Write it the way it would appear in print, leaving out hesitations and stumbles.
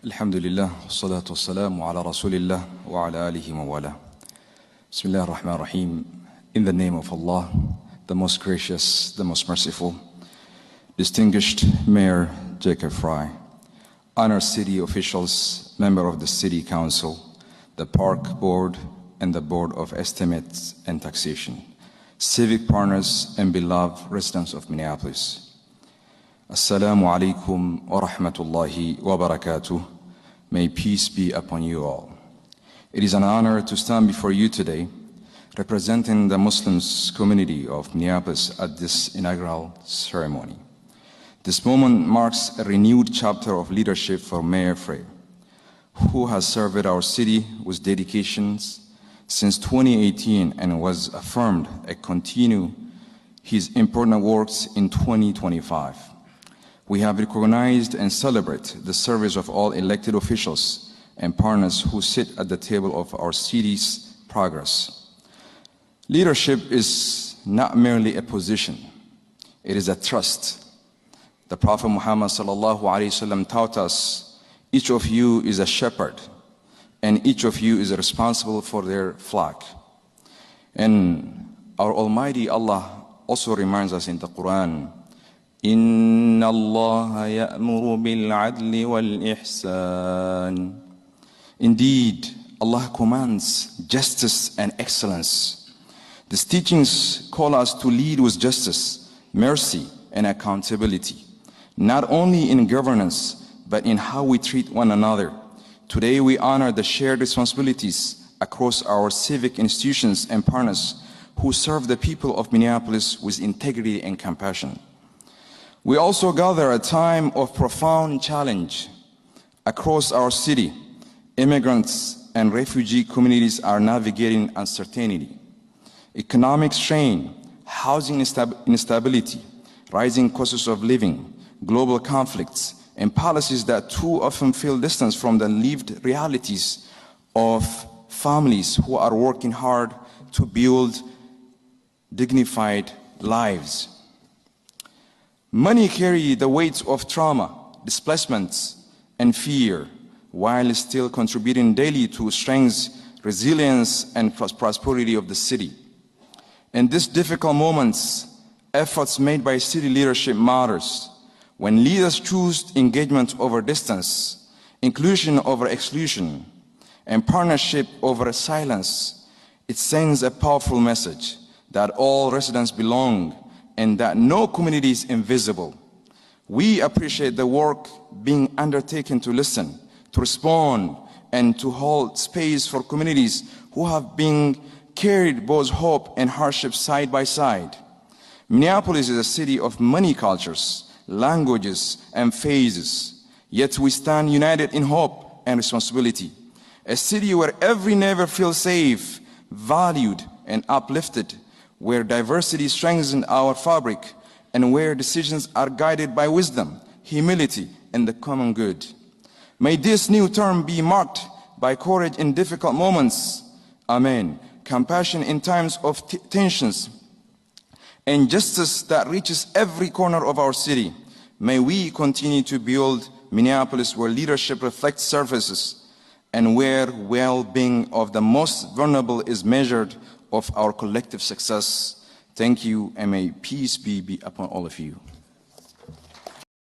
Alhamdulillah, salatu wassalamu ala rasulillah wa ala alihi wa wala. Bismillah ar-Rahman ar-Rahim. In the name of Allah, the most gracious, the most merciful, distinguished Mayor Jacob Frey, honored city officials, member of the City Council, the Park Board, and the Board of Estimates and Taxation, civic partners, and beloved residents of Minneapolis. Assalamu alaikum wa rahmatullahi wa barakatuh. May peace be upon you all. It is an honor to stand before you today, representing the Muslim community of Minneapolis at this inaugural ceremony. This moment marks a renewed chapter of leadership for Mayor Frey, who has served our city with dedications since 2018 and was affirmed to continue his important works in 2025. We have recognized and celebrate the service of all elected officials and partners who sit at the table of our city's progress. Leadership is not merely a position, it is a trust. The Prophet Muhammad ﷺ taught us, each of you is a shepherd, and each of you is responsible for their flock. And our Almighty Allah also reminds us in the Quran, إِنَّ اللَّهَ يَأْمُرُ بِالْعَدْلِ وَالْإِحْسَانِ. Indeed, Allah commands justice and excellence. These teachings call us to lead with justice, mercy, and accountability, not only in governance, but in how we treat one another. Today, we honor the shared responsibilities across our civic institutions and partners who serve the people of Minneapolis with integrity and compassion. We also gather at a time of profound challenge. Across our city, immigrants and refugee communities are navigating uncertainty, economic strain, housing instability, rising costs of living, global conflicts, and policies that too often feel distant from the lived realities of families who are working hard to build dignified lives. Many carry the weight of trauma, displacements, and fear, while still contributing daily to strength, resilience, and prosperity of the city. In these difficult moments, efforts made by city leadership matters. When leaders choose engagement over distance, inclusion over exclusion, and partnership over silence, it sends a powerful message that all residents belong and that no community is invisible. We appreciate the work being undertaken to listen, to respond, and to hold space for communities who have been carried both hope and hardship side by side. Minneapolis is a city of many cultures, languages, and phases, yet we stand united in hope and responsibility. A city where every neighbor feels safe, valued, and uplifted, where diversity strengthens our fabric, and where decisions are guided by wisdom, humility, and the common good. May this new term be marked by courage in difficult moments, amen, compassion in times of tensions, and justice that reaches every corner of our city. May we continue to build Minneapolis where leadership reflects services and where well-being of the most vulnerable is measured of our collective success. Thank you, and may peace be upon all of you.